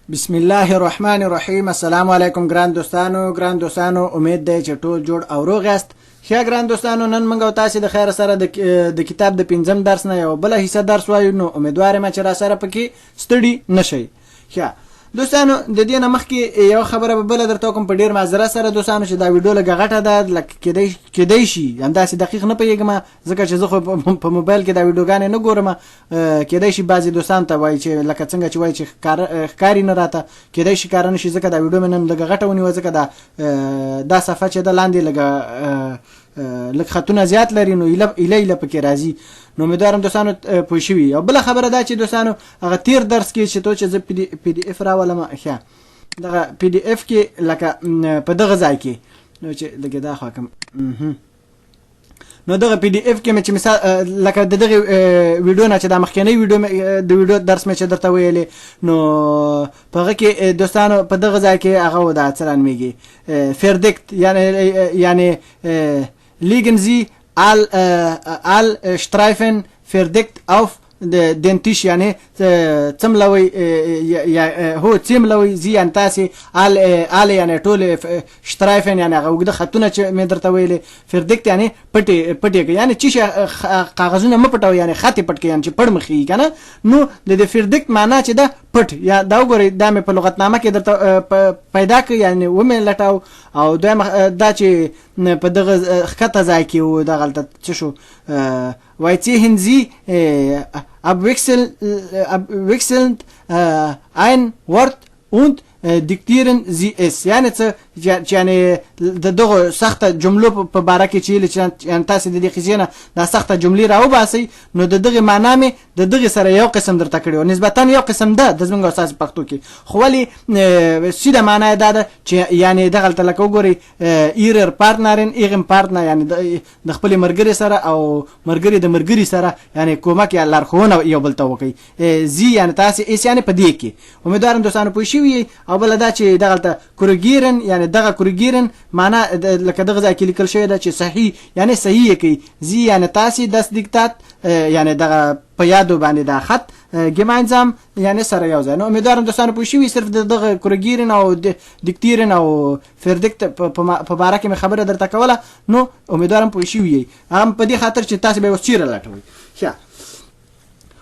بسم الله الرحمن الرحیم. السلام علیکم ګران دوستانو. ګران دوستانو، امید دی چې ټول جوړ او روغ یاست. ښه ګران دوستانو، نن موږ او تاسې د خیر سره د کتاب د پنځم درس نه یو بله حصه درس وایو، نو امیدوار یم چې را سره پکې ستړي نه شئ. ښه دوستانو، د دې نه مخکې یو خبره به بله درته وکړم په ډېر معذرت سره دوستانو، چې دا ویډیو لږه غټه ده، لکه کېدای شي همداسې دقیق نه پوهېږم، ځکه چې زه خو په موبایل کې دا ویډیوګانې نه ګورم. کېدای شي بعضې دوستان ته وایي چې لکه څنګه چې وایي چې ښکاري نه راته، کېدای شي ښکاره نه شي، ځکه دا ویډیو مې نن لږه غټه ونیوه، ځکه دا صفحه چې ده لاندې لږ خطونه زیات لري، نو ایله ایله ایله پکې راځي. نو امیدوارم دوستانو پوه شوي. او بله خبره دا چې دوستانو، هغه تیر درس کې چې ته چې زه پی ډي اف راولم، ښه دغه پی ډي اف کې لکه په دغه ځای کې، نو چې لږه دا خوا کوم، نو دغه پی ډي اف کې مې چې مثال لکه د دغه ویډیو نه چې دا مخکنۍ ویډیو د ویډیو درس مې چې درته ویلې، نو په هغه کې دوستانو په دغه ځای کې هغه و دا څه رانومېږي verdeckt، یعنی legen Sie all Streifen verdeckt auf den Tisch، یعنی څملوي یا هو څملوي Sie یعنی تاسې، alle یعنی ټول، Streifen یعنی هغه اوږده خطونه چې مې درته ویلې، verdeckt یعنی پټې پټې کړئ، یعنی چې کاغذونه مه پټوئ، یعنی خط یې پټ کړئ، یعنی چې پړ مخېږي که نه. نو د دې verdeckt معنا چې ده پټ، یا دا وګورئ دا مې په لغتنامه کې درته پیدا کړ، یعنی ومې لټاو. او دویمه دا چې په دغه ښکته ځای کې و دغلته څه شو، وایي ziehen Sie abwechselnd ein Wort und diktieren Sie es، یعنی څه چې یعنی د دغه سخته جملو په باره کې چې یعنی تاسې د دې قصې نه دا سخته جملې راوباسئ، نو د دغې معنا مې د دغې سره یو قسم درته کړې وه، نسبتا یو قسم ده د زمونږ او ستاسې پښتو کې، خو ولې سیده معنا یې دا ده چې یعنی دغلته لکه وګورئ Ihrer Partnerin، Ihrem Partner، یعنی د خپلې ملګرې سره او ملګري د ملګري سره یعنی کومک یا لارښوونه یو بل ته وکړئ. Sie یعنی تاسې، es یعنی په دې کې. امیدوارم دوستانو پوه شوي یئ. او بله دا چې دغلته korrigieren، یعنی دغه korrigieren معنا لکه دغه ځای کې لیکل شوې ده چې صحیح، یعنی صحیح یې کوي. Sie یعنی تاسې، das Diktat یعنی دغه په یادو باندې دا خط، gemeinsam یعنی سره یو ځای. نو امیدوارم دوستانو پوه شوي. صرف د دغه korrigieren او diktieren او verdeckt په باره کې مې خبره درته کوله، نو امیدوارم پوه شوي یئ، هم په دې خاطر چې تاسې به یې اوس چیرې لټوئ. ښه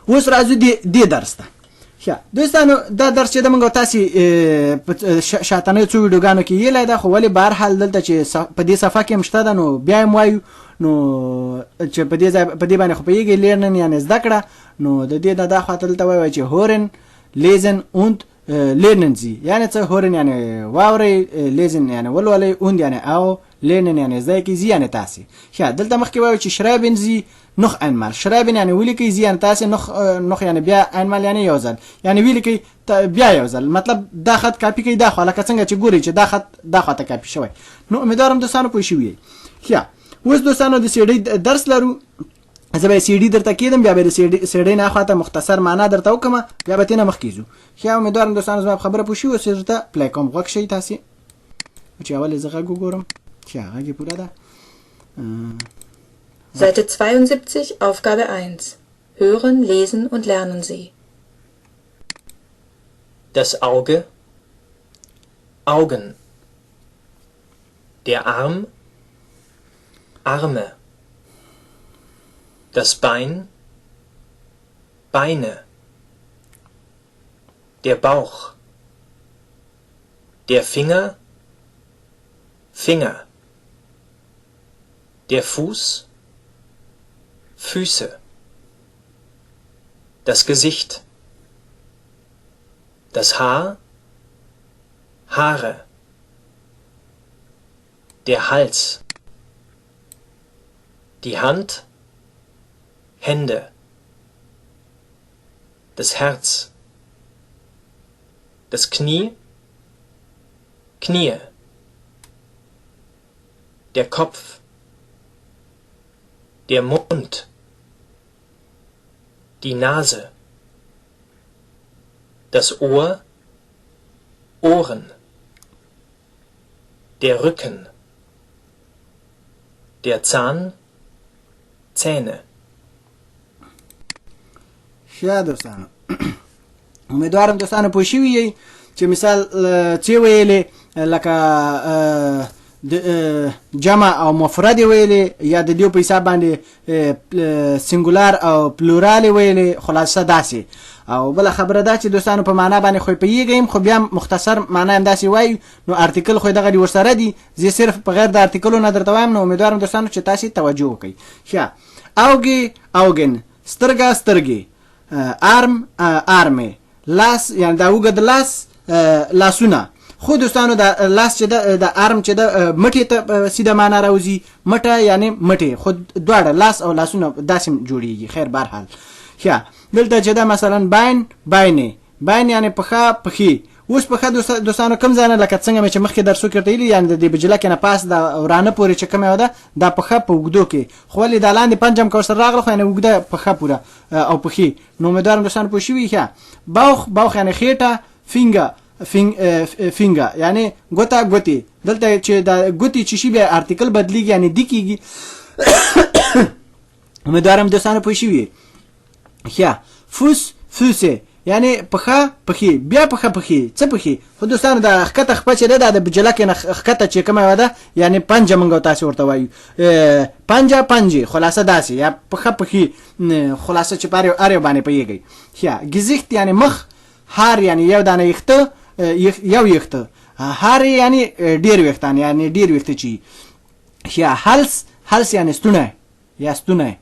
اوس راځو دې درس ته. ښه دوستانو، دا درس چې د موږ تاسې په شاتنیو څو ویډیوګانو کې یې ده، خو ولې بهرحال دلته چې په دې صفحه کې هم شته ده، نو بیا هم وایو، نو چې په دې ځای په دې باندې خو پوهېږئ، lernen یعنې زده کړه. نو د دې نه دا خواته دلته وایي چې hören، lesen und lernen Sie، یعنی څه؟ hören یعنی واورئ، lesen یعنی ولولئ، und یعنی او، lernen یعنی زده کړئ، Sie یعنی تاسې. ښه دلته مخکې وایو چې schreiben Sie noch einmal، schreiben یعنی ولیکئ، Sie یعنی تاسې، noch noch یعنی بیا، einmal یعنی یو ځل، یعنی ولیکئ بیا یو ځل، مطلب دا خط کاپي کړئ دا خوا، لکه څنګه چې ګورئ چې دا خط دا خوا ته کاپي شوی. نو امیدوارم دوستانو پوه شوي یئ. ښه اوس دوستانو د سیډۍ درس لرو، زه به سي ډي درته کېدم، بیا به د سي ډي نه خواته مختصر معنا درته وکړم، بیا به ترې نه مخکې ځو. ښه امیدوارم دوستانو زما په خبره پوه شوي. اوس یې درته play کوم، غوږ شئ تاسې چې اول یې زه غږ وګورم. ښه غږ یې پوره ده. Seite 72, Aufgabe 1. Hören, lesen und lernen Sie. Das Auge, Augen. Der Arm, Arme. Das Bein, Beine. Der Bauch, der Finger, Finger. Der Fuß, Füße. Das Gesicht, das Haar, Haare. Der Hals, die Hand, Hände. Das Herz, das Knie, Knie. Der Kopf, der Mund, die Nase, das Ohr, Ohren, der Rücken, der Zahn, Zähne. ښه دوستانو، امیدوارم دوستانو پوه شوي یئ. چې مثال څه ویلې لکه د جمع او مفرد ویلې یا د دیو په حساب باندې سنګولار او پلورال ویلې، خلاصه داسې. او بل خبره دا چې دوستانو په معنا باندې خو پیږم، خو بیا مختصر معنا هم داسې وایو، نو ارتیکل خو دغه دی ورسره دی، زه صرف په غیر د ارتیکلو نه درته وایم، نو امیدوارم دوستانو چې تاسو توجه وکړئ. ښه، اوګي اوګن، سترګه سترګې، ارم ارمې، لاس یعنی دا اوږد لاس لاسونه. خو دوستانو دا لاس چې ده، د ارم چې ده مټې ته سیده معنا راوځي، مټه یعنی مټې، خو دواړه لاس او لاسونه داسې جوړیږي. خیر بهرحال. ښه، دلته چې ده مثلا باین باینې، باین یعنی پښه پښې. اوس پښه دوستانو کوم ځای نه، لکه څنګه مې چې مخکې درسو کې ورته ویلي، یعنی د دې بجله کې نه پاس د ورانه پورې چې کومه ده دا پښه په اوږدو کې، خو ولې دا لاندې پنجم که ورسره راغله خو یعنی اوږده پښه پوره او پښې. نو امیدوارم دوستانو پوه شوي. ښه، بوخ بوخ یعنی خېټه، فینګه فینګه یعنی ګوته ګوتې. دلته چې دا ګوتې چې شي بیا ارتیکل بدلیږي یعنی دی کیږي. امیدوارم دوستانو پوه شوي. ښه، فوس فوسې یعنی پښه پښې، بیا پښه پښې، څه پښې؟ خو دوستانو دا ښکته خپه چې ده دا د بجله کې نه ښکته چې کومه یوه ده یعنی پنجه موږ تاسې ورته وایو، پنجه پنجې، خلاصه داسې یا پښه پښې، خلاصه چې په هر یو باندې پوهېږئ. ښه، ګزښت یعنی مخ، هار یعنی یو دانه ویښته، یو ویښته، هار یعنی ډېر ویښتان یعنی ډېر ویښته چې. ښه، هلس هلس یعنی ستونی یا ستونی،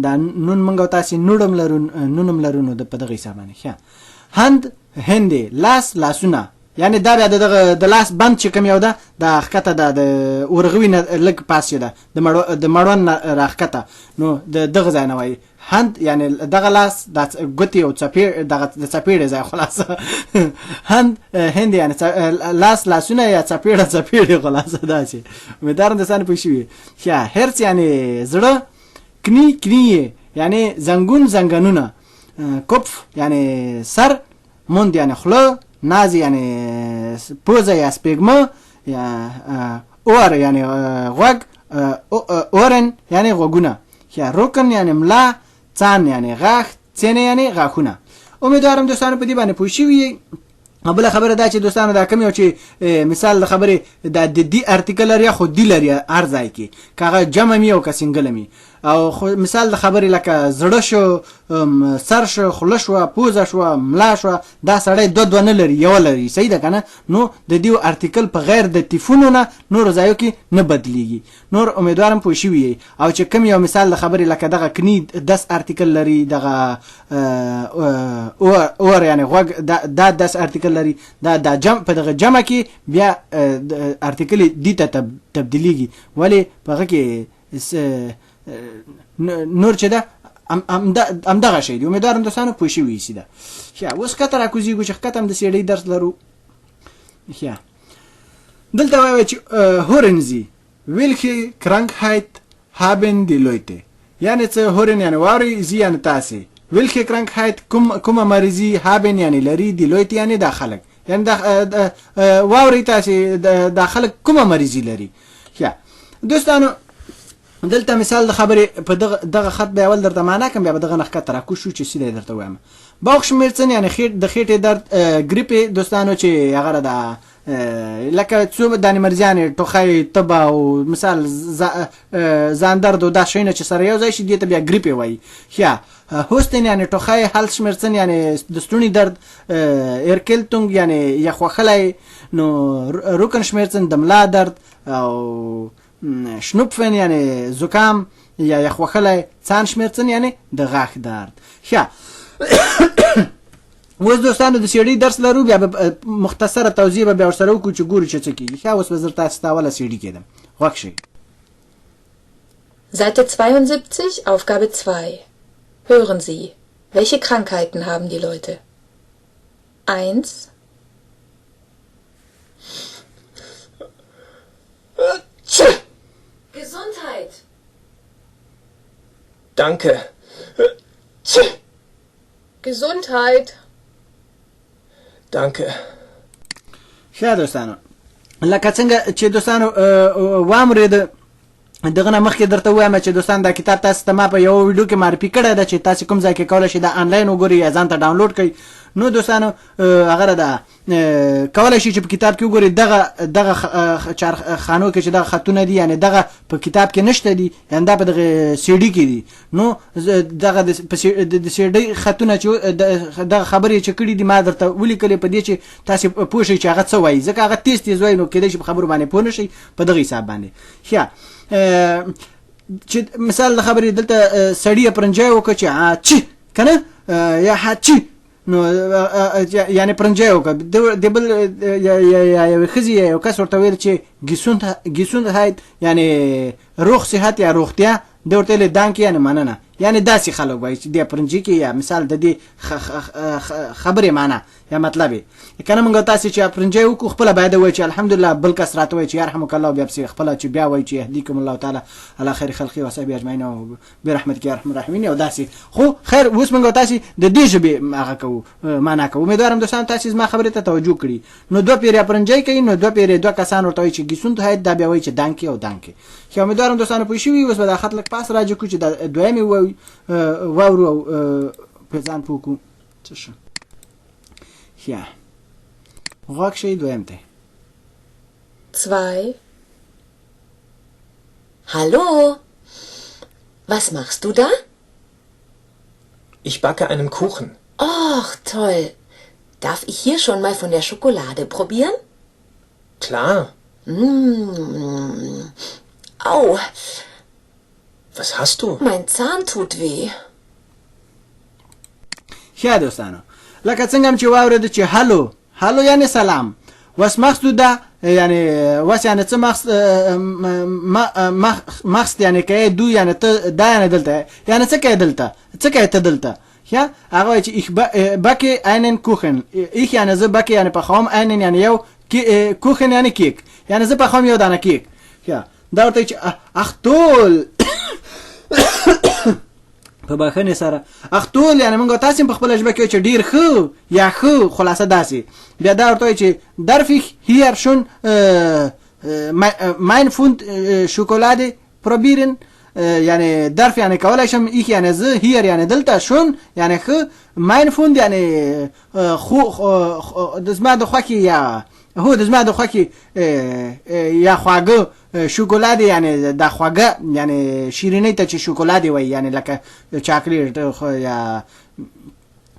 دا نون موږ او تاسې نوډم لرو، نونم لرو، نو د په دغه حساب باندې. ښه، هند هندې، لاس لاسونه، یعنی دا بیا د دغه د لاس بند چې کوم یو ده دا ښکته ده د اورغوي نه لږ پاس چې ده د مړوند نه راښکته، نو د دغه ځای نه وایي هند، یعنی دغه لاس دا ګوتې او څپې، دغه د څپېړې ځای، خلاصه هند هند یعنی لاس لاسونه یا څپېړه څپېړې، خلاصه داسې. امیدوارم دوستان پوه شوي. ښه، هرڅ یعنی زړه، کني کني یعنی زنګون زنګنونه، کپف یعنی سر، موند یعنی خوله، ناز یعنی پوزه یا سپېږمه، یا اور یعنی غوږ، اورن یعنی غوږونه. ښه، رکن یعنی ملا، څان یعنی غاښ، څېنه یعنی غاښونه. امیدوارم دوستانو په دې باندې پوه شوي یئ. بله خبره دا چې دوستانو دا کوم یو چې مثال د خبرې دا د دي ارتیکل لري، خو دي لري هر ځای کې، که هغه جمع مي او که سنګله مي. او خو مثال د خبرې لکه زړه شو، سر شو، خوله شوه، پوزه شوه، ملا شوه، دا سړی دوه دوه نه لري، یوه لري، صحیح ده که نه؟ نو د دیو ارتیکل په غیر د تیفونو نه نورو ځایو کې نه بدلیږي. نور امیدوارم پوه شوي یئ. او چې کوم یو مثال د خبرې لکه دغه کني دس ارتیکل لري، دغه اور یعنی غوږ دا دس ارتیکل لري، دا دا جمع په دغه جمع کې بیا ارتیکل دي ته تبدیلیږي، ولې په هغه کې نور چې ده همدغه شی دی. امیدوارم دوستانو پوه شوي یئ. ده ښه، اوس ښکته راکوزېږو چې ښکته هم د سیډۍ درس لرو. ښه، دلته وایي چې هورنزي Welche Krankheit haben die Leute؟ یعنی څه؟ هورن یعنی واورئ، زی یعنی تاسې، Welche Krankheit کومه مریضي، haben یعنی لري، die Leute یعنی دا خلک، یعنی دا واورئ تاسې دا خلک کومه مریضي لري. ښه دوستانو، دلته مثال د خبرې په دغه خط به اول درته معنا کوم، بیا به دغه نه ښکته راکوز شو چې سیده یې درته ووایم. Bauchschmerzen یعنی د خېټې درد، ګریپې دوستانو چې هغه ده لکه څو دانې مرضیانې، ټوخی، تبه او مثال ځان درد او دا شیونه چې سره یو ځای شي دې ته بیا ګریپې وایي. ښه، Husten یعنی ټوخی، Halsschmerzen یعنی د ستوني درد، Erkältung یعنی یخ وهلی، نو Rückenschmerzen د ملا درد، او Schnupfen یعنی زکام یا یخ وهلی، Zahnschmerzen یعنی د غاښ درد. ښه، اوس دوستانو د سیډي درس لرو، بیا به مختصره توضیح به بیا ورسره وکړو چې ګورو چې څه کېږي. ښه، اوس به زه تاسو ته اوله سیډي کېدم، غوږ شئ. Seite 72, Aufgabe 2. Hören Sie, welche Krankheiten haben die Leute? 1. Gesundheit. Danke. Gesundheit. Danke. ښه دوستانو، لکه څنګه چې دوستانو وامرېده دغه نه مخکې درته ووایم چې دوستان دا کتاب تاسو ته ما په یوه ویډیو کې معرفي کړی ده چې تاسو کوم ځای کې کولی شئ دا آنلاین وګورئ یا ځان ته ډاونلوډ کړئ. نو دوستانو هغه ده کولای شي چې په کتاب کې وګورئ دغه دغه چار خانو کې چې دغه خطونه دي یعنی دغه په کتاب کې نشته دي، یعنی دا په دغه سی ډي کې دي. نو دغه د سی ډي خطونه چې دغه خبرې چې کړې دي ما درته ولیکلې په دې چې تاسې پوه شئ چې هغه څه وایي، ځکه هغه تیز تیز وایي نو کېدای شي په خبرو باندې پوه نه شئ په دغه حساب باندې. ښه چې مثال د خبرې دلته سړي پرنجی وکړ چې چی که نه یا چی، نو یعنی پرنجی وکړ. د بل یا یوې ښځې یا یو کس ورته ویل چې ګیسوند هایت یعنی روغ صحت یا روغتیا، دی ورته ویل دانکې یعنی مننه، یعنی داسې خلک وایي چې دی پرنجي کې یا مثال د دې خبرې معنا یا مطلب یې که نه. موږ تاسې چې پرنجی وکړو خپله باید ووایو چې الحمدلله، بل کس راته وایي چې یرحمک الله، بیا پسې خپله چې بیا وایي چې یهدیکم الله تعالی علی خیر خلقی و صحبه اجمعین او برحمتک یا ارحم الراحمین او داسې. خو خیر اوس موږ تاسې د دې ژبې هغه کوو معنا کوو. امیدوارم دوستان تاسې زما خبرې ته توجه کړي. نو دوه پیرې پرنجی کوي، نو دوه پیرې دوه کسان ورته وایي چې ګیسون ته دا بیا وایي چې دانکې او دانکې. ښه امیدوارم دوستانو پوه شوي. اوس به دا خط لږ پاس راجع کړو چې دا دویمې واورو او په ځان پوه کړو څه شو. ښه غوږ شئ دویم ته. 2. Hallo, was machst du da? Ich backe einen Kuchen. Och, toll. Darf ich hier schon mal von der Schokolade probieren? Klar. Mmh. Au. Was hast du? Mein Zahn tut weh. ښه دوستانو لکه څنګه هم چې واورېده چې هلو هلو یعنی سلام، وس مخصو ده یعنی وس یعنی څه مخص مخص یعنی کوي، دو یعنی ته، دا یعنی دلته یعنی څه کوي دلته، څه کوي ته دلته. ښه هغه وایي چې ایخ بکې اینن کوخن، ایخ یعنی زه، بکې یعنی پخوم، اینن یعنی یو، کوخن یعنی کیک، یعنی زه پخوم یو دانه کیک. ښه دا ورته چې اختول په بخښنې سره اختول یعنی موږ تاسې هم په خپله ژبه کې چې ډېر ښه یا ښه، خلاصه داسې. بیا دا ورته وایي چې darf ich hier schon mein Pfund Schokolade probieren؟ یعنی darf یعنی کولی شم، ich یعنی زه، hier یعنی دلته، schon یعنی ښه، mein Pfund یعنی خو د زما د خوښې یا هو د زما د خوښې یا خواږه شوکولاد یعنی دا خوږه یعنی شیرینۍ ته چې شوکولاد وایي یعنی لکه چاکلیټ یا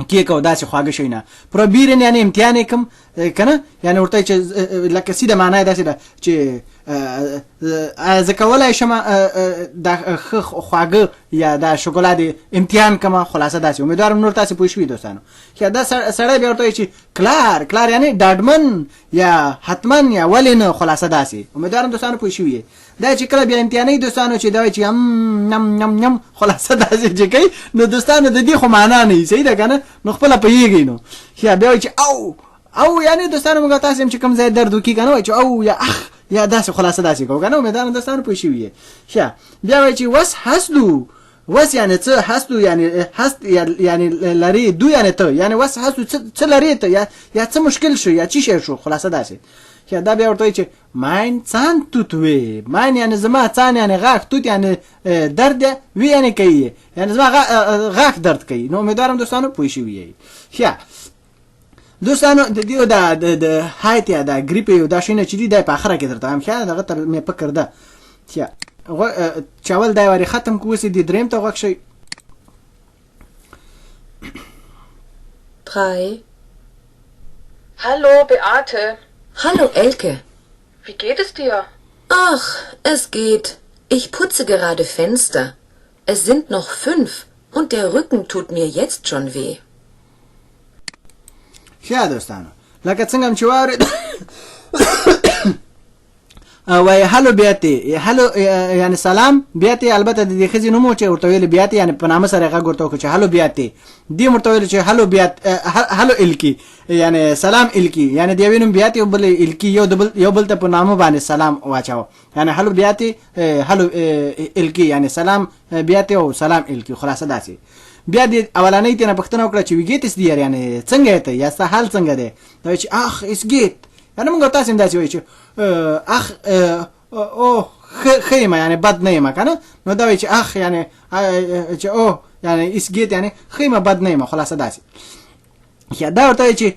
کیک او داسې خواږه شیونه. probieren یعنی امتحان یې کوم که نه، یعنی ورته چې لکه سیده معنا یې داسې ده چې آیا زه کولی شم دا ښه خواږه یا دا شوکولاد امتحان کوم، خلاصه داسې. امیدوارم نور تاسې پوه شوي دوستانو. ښه دا سړی بیا ورته وایي چې klar، klar یعنی ډاډمن یا حتما یا ولې نه، خلاصه داسې. امیدوارم دوستانو پوه شوي. دا چې کله بیا امتحانوي دوستانو چې دا وایي چې ام نم نم نم، خلاصه داسې چې کوي نو دوستانو د دې خو معنا نه وي، صحیح ده که نه، نو خپله پوهېږئ. نو ښه بیا وایي چې او او یعنی دوستانو موږ تاسې هم چې کوم ځای درد وکړي که نه وایي چې او یا اخ یا داسې، خلاصه داسې کوو که نه. امیدوارم دوستانو پوه شوي یې. ښه بیا وایي چې was hast du، was یعنی څه، hast du یعنی hast یعنی لرې، du یعنی ته، یعنی was hast du څه لرې ته یا څه مشکل شو یا چی شی شو، خلاصه داسې. ښه دا بیا ورته وایي چې mein Zahn tut weh، mein یعنی زما، Zahn یعنی غاښ، tut یعنی درد، weh یعنی کوي، یعنی زما غاښ درد کوي. نو امیدوارم دوستانو پوه شوي یئ. ښه دوستانو د دې دا د هایت یا د ګریپ یو دا شیونه چې دي دا په اخره کې درته وایم. ښه دغه ته مې فکر ده. ښه چې اول دا وارې ختم کړو، اوس یې دې دریم ته غوږ شئ. 3. Hallo Beate. Hallo Elke. Wie geht es dir? Ach, es geht. Ich putze gerade Fenster. Es sind noch 5 und der Rücken tut mir jetzt schon weh. ښه دوستانو لکه څنګه هم چې واورېد وایي هلو بیاتې، هلو یعنی سلام بیاتې، البته د دې ښځې نوم و چې ورته ویل بیاتې، یعنی په نامه سره یې غږ ورته وکړ چې هلو بیاتې. دې ورته ویل چې هلو بیات، هلو الکی یعنی سلام الکی، یعنی د یوې نوم بیاتې او بل الکی، یو د بل یو بل ته په نامه باندې سلام واچاوه، یعنی هلو بیاتې، هلو الکی یعنی سلام بیاتې او سلام الکی، خلاصه داسې. بیا دې اولنۍ ترې نه پوښتنه وکړه چې wie geht es dir یعنی څنګه یې ته یا ستا حال څنګه دی؟ دا وایي چې ach es geht، یعنی موږ تاسې هم داسې وایو چې اخ او ښه یم یعنی بد نه یم که نه، نو دا وایي چې اخ یعنی چې او یعنی es geht یعنی ښه یم بد نه یم، خلاصه داسې. ښه دا ورته وایي چې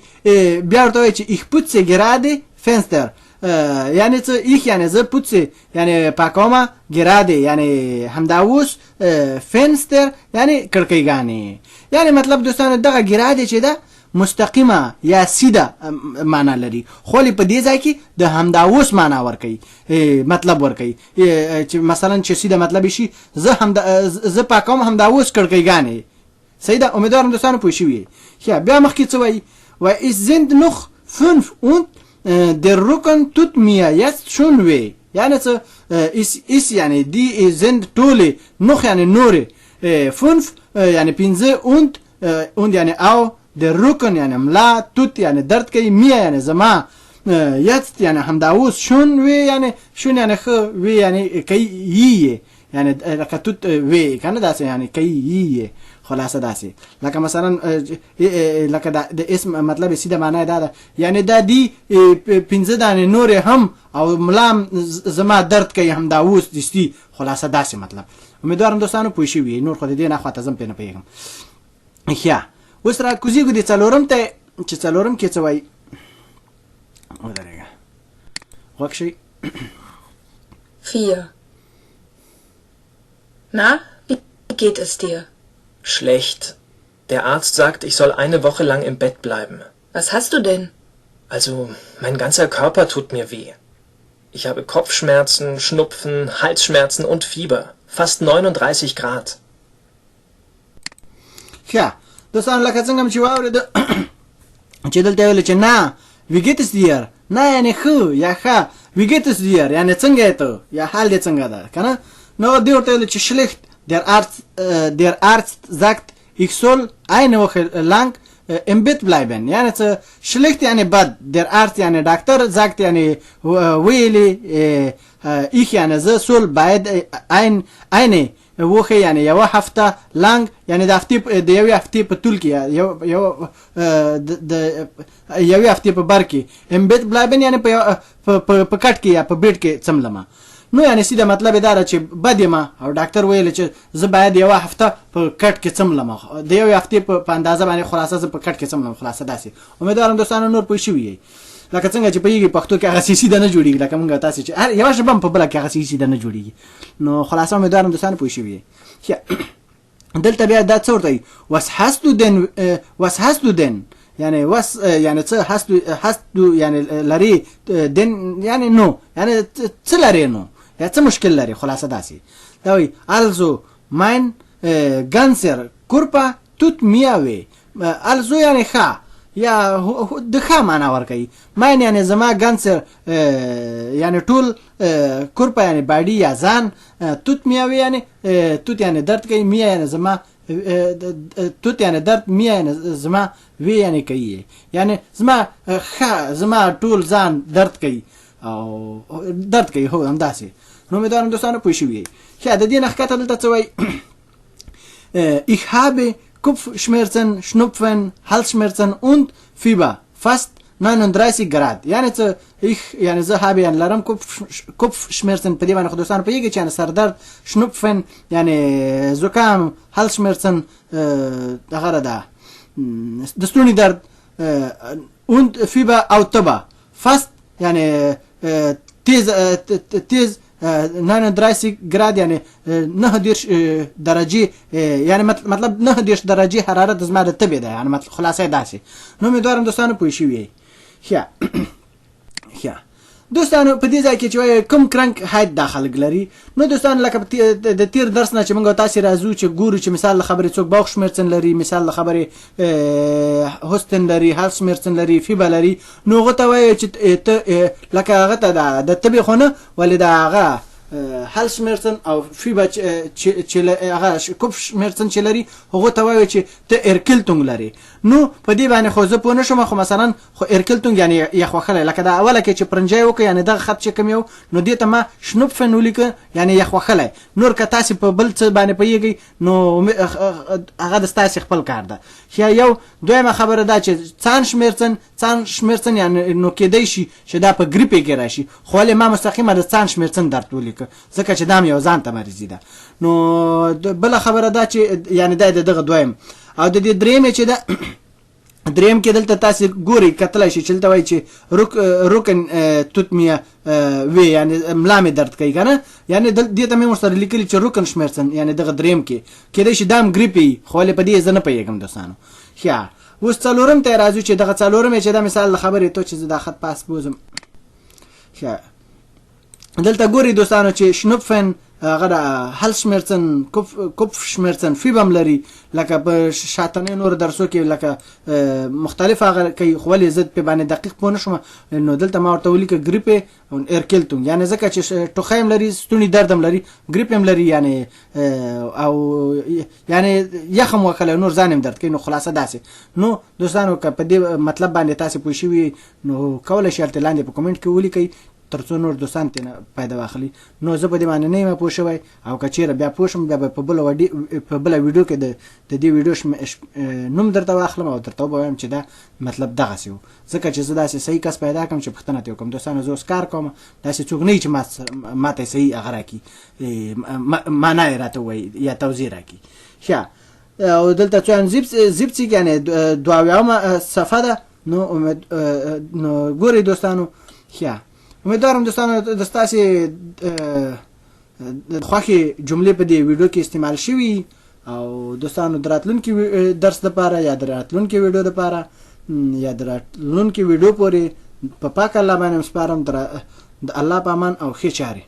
بیا ورته وایي چې ich putze gerade Fenster یعنی څه ich یعنی زه putze یعنی پاکوم gerade یعنی همدا اوس Fenster یعنی کړکۍګانې یعنی مطلب دوستانو دغه gerade چې ده مستقیمه یا سیده معنا لري خو په دې ځای کې د همدا اوس معنا ورکوي مطلب ورکوي چې مثلا چې سیده مطلب شي زه هم زه پاکوم همدا اوس کړکۍګانې صحیح ده امیدوارم دوستانو پوه شوي یئ ښه بیا مخکې څه وایي وایي es sind noch fünf und der Rücken tut mir jetzt schon weh یعنی څه اس اس یعنی دی sind ټولې نخ یعنی نورې fünf یعنی پنځه und und یعنی او der Rücken یعنی ملا tut یعنی درد کوي mir یعنی زما jetzt یعنی همدا اوس schon weh یعنی schon یعنی ښه weh یعنی کوي یې یعنی لکه توت وی کنه داسې یعنی کوي یې خلاصه داسې لکه مثلا لکه د اسم مطلب سیده معنی دا ده یعنی دا دی پنځه دانې نورې هم او ملام زما درد کوي هم دا اوس دستي خلاصه داسې مطلب امیدوارم دوستانو پوه شوي نور خو د دې نه خواته زم پرې نه پوهېږم ښه اوس را کوزېږو د څلورم ته چې څلورم کې څه وایي ودرېږه غوږ شئ 4. Na, wie geht es dir? Schlecht. Der Arzt sagt, ich soll eine Woche lang im Bett bleiben. Was hast du denn? Also, mein ganzer Körper tut mir weh. Ich habe Kopfschmerzen, Schnupfen, Halsschmerzen und Fieber. Fast 39 Grad. ښه دوستان لکه څنګه چې واورېده چې دلته ویل چې نه wie geht es dir نه یعنی ښه یا ښه wie geht es dir یعنی څنګه یې ته یا حال دې څنګه ده که نه نو دی ورته ویل چې schlecht der Arzt der Arzt sagt ich soll eine Woche lang im Bett bleiben یعنی څه schlecht یعنی بد der Arzt یعنی ډاکټر sagt یعنی ویلي ich یعنی زه soll باید ein eine وښه یعنی یوه هفته لانګ یعنی د هفتې د یوې هفتې په طول کې یو یو د یوې هفتې په بر کې im Bett bleiben یعنی په په په کټ کې یا په بیډ کې څملمه نو یعنی سیده مطلب دا ده چې بد یم او ډاکټر ویل چې زه باید یوه هفته په کټ کې څملم د یوې هفتې په اندازه باندې خلاصه زه په کټ کې څملم خلاصه داسې امیدوارم دوستانو نور پوه شوي یئ لکه څنګه چې پوهېږي پښتو کې هغسې سیده نه جوړېږي لکه مونږ تاسې چې هر یوه ژبه هم په بله کې هغسې سیده نه جوړېږي نو خلاصه امیدوارم دوستانو پوه شوي یئ دلته بیا دا څه ورته وایي was hast du denn was hast du denn یعنی was یعنی څه hast du hast du یعنی لري denn یعنی نو یعنی څه لري نو یا څه مشکل لري خلاصه داسې دا وایي also mein ganzer Körper tut mir weh also یعنی ښه یا د ښه معنا ورکوي mein یعنی زما ganzer یعنی ټول Körper یعنی body یا ځان tut mir weh یعنی tut یعنی درد کوي mir یعنی زما tut یعنی درد mir یعنی زما weh یعنی کوي یعنی زما ښه زما ټول ځان درد کوي او درد کوي هو همداسې نو امیدوارم دوستانو پوه شوي یئ ښه د دې نه ښکته دلته څه وایي Ich habe Kopfschmerzen, Schnupfen, Halsschmerzen und Fieber. Fast 39 Grad. یعنی څه ich یعنی زه habe یعنی لرم Kopfschmerzen په دې باندې خو دوستانو پوهېږي چې یعنی سردرد Schnupfen یعنی زکام Halsschmerzen دغه ده د ستوني درد und Fieber او تبه fast یعنی تیز تیز 39 Grad یعنی 39 درجه یعنی مطلب 39 درجه حرارت زما د تبې ده یعنی مطلب خلاصه داسې نو امیدوارم دوستانو پوه شوي یئ ښه ښه دوستانو په دې ځای کې چې وایي کوم Krankheit دا خلک لري نو دوستانو لکه د تیر درس نه چې موږ تاسې راځو چې ګورو چې مثال له خبرې څوک Bauchschmerzen لري مثال له خبرې Husten لري Halsschmerzen لري Fieber لري نو هغه ته وایي چې ته لکه هغه ته دا د تبې خو نه ولې دا هغه Halsschmerzen او Fieber چې هغه Kopfschmerzen چې لري هغه ته وایي چې ته Erkältung لري نو په دې باندې خو زه پوه نه شوم خو مثلا خو Erkältung یعنی یخ وهلی لکه دا اوله کې چې پرنجی وکړ یعنی دغه خط چې کوم یو نو دې ته ما Schnupfen ولیکه یعنی یخ وهلی نور که تاسې په بل څه باندې پوهېږئ نو هغه د ستاسې خپل کار ده ښه یو دویمه خبره دا چې Zahnschmerzen Zahnschmerzen یعنی نو کېدای شي چې دا په Grippe کې راشي خو ولې ما مستقیمه د Zahnschmerzen درد ولیکه ځکه چې دا هم یو ځان ته مریضي ده نو بله خبره دا چې یعنی دا د دغه دویم او د دې درېیمې چې ده دریم کې دلته تاسو ګورئ کتلای شئ چې دلته وایي چې رک رکن توت میا وی، یعنی ملا مې درد کوي کنه، یعنی دې ته مې ورسره لیکلي چې رکن شمېرڅن، یعنی دغه دریم کې کېدای شي دا هم ګریپ وي، خو ولې په دې زه نه پوهېږم دوستانو. ښه اوس څلورم ته راځو چې دغه څلورم چې دا مثال د خبرې ته چې زه دا خط پاس بوزم. ښه دلته ګوري دوستانو چې شنوپفن هغه د هلشمرڅن کوپف شمرڅن فیبم لري، لکه په شاتنې نور درسو کې لکه مختلف هغه کوي، خو ولې زه په باندې دقیق پوه نه شوم، نو دلته ما ورته ولیکه ګریپ او ارکلتون، یعنی ځکه چې ټوخی هم لري، ستوني درد هم لري، ګریپ هم لري، یعنی او یعنی یخ هم وکړی نور ځان هم درد کوي، نو خلاصه داسې. نو دوستانو که په دې مطلب باندې تاسې پوه شوي نو کولی شئ هلته لاندې په کومنټ کې ولیکئ تر څو نور دوستان ترې پیدا واخلي. نو زه په دې باندې نه یم پوه شوی، او که چیرې بیا پوه شم بیا به په بله ویډیو کې د دې ویډیو نوم درته واخلم او درته ووایم چې دا مطلب دغسې و، ځکه چې زه داسې صحیح کس پیدا کړم چې پوښتنه ترې وکړم. دوستانو زه اوس کار کوم، داسې څوک نه وي چې ما ته صحیح هغه راکړي، معنا یې راته ووایي یا توضیح راکړي. ښه او دلته څو زیبڅیګ یعنې 72مه صفحه ده. نو امید نو ګورئ دوستانو. ښه امیدوارم دوستانو د ستاسې د خوښې جملې په دې ویډیو کې استعمال شوي، او دوستانو د راتلونکي درس دپاره یا د راتلونکي ویډیو دپاره یا د راتلونکي ویډیو پورې په پاک الله باندې سپارم، د الله په امان او ښې چارې.